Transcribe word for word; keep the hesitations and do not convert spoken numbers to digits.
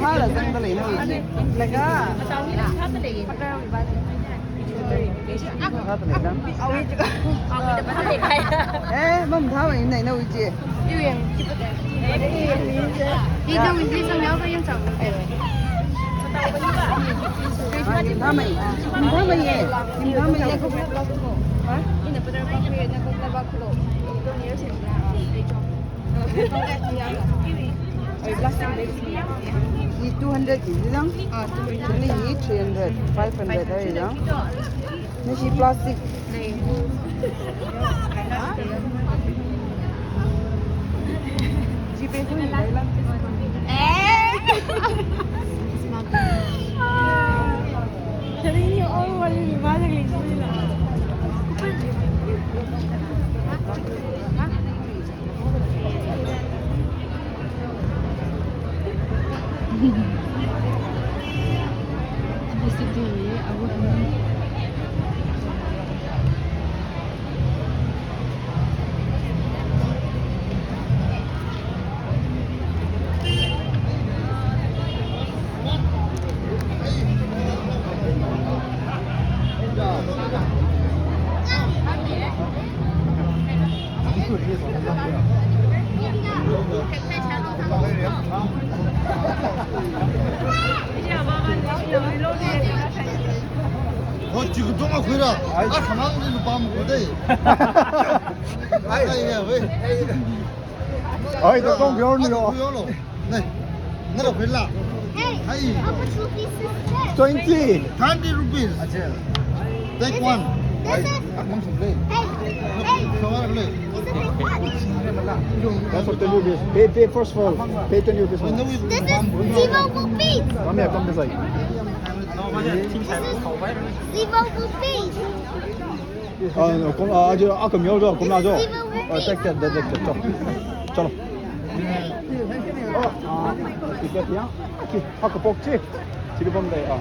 Hala zangda lei nawui chi. Laga. Thāda lei na. Eh, mathāmei na nawui chi. Thāmei. Mathāmei ye. Mathāmei ye. Hi two hundred hi lang. Hi three hundred, five hundred hi lang. Nashi plastic. Oh, chicken tonga khuira. Ai, khamang ni lupam ko dei. Ai, ai, ai, wei. Ai, to kong bior ni lo. Khuiolo. Nei, nara khuila. Hey, hai. How much rupees is that? Twenty. Thirty rupees. Acha. Take one. This is, this is, hey, hey. This is a big one. That's what twenty rupees. Pay, pay first of all. Pay twenty rupees. This is zero rupees. Come here, come this side. This is zero rupees. Ah, no, kum, ah, aja, ah, kum yo jo, kum na jo. Ah, take that, that, take that, chalo. Chalo. Ah, okay, okay, okay. Chili pom dai, ah.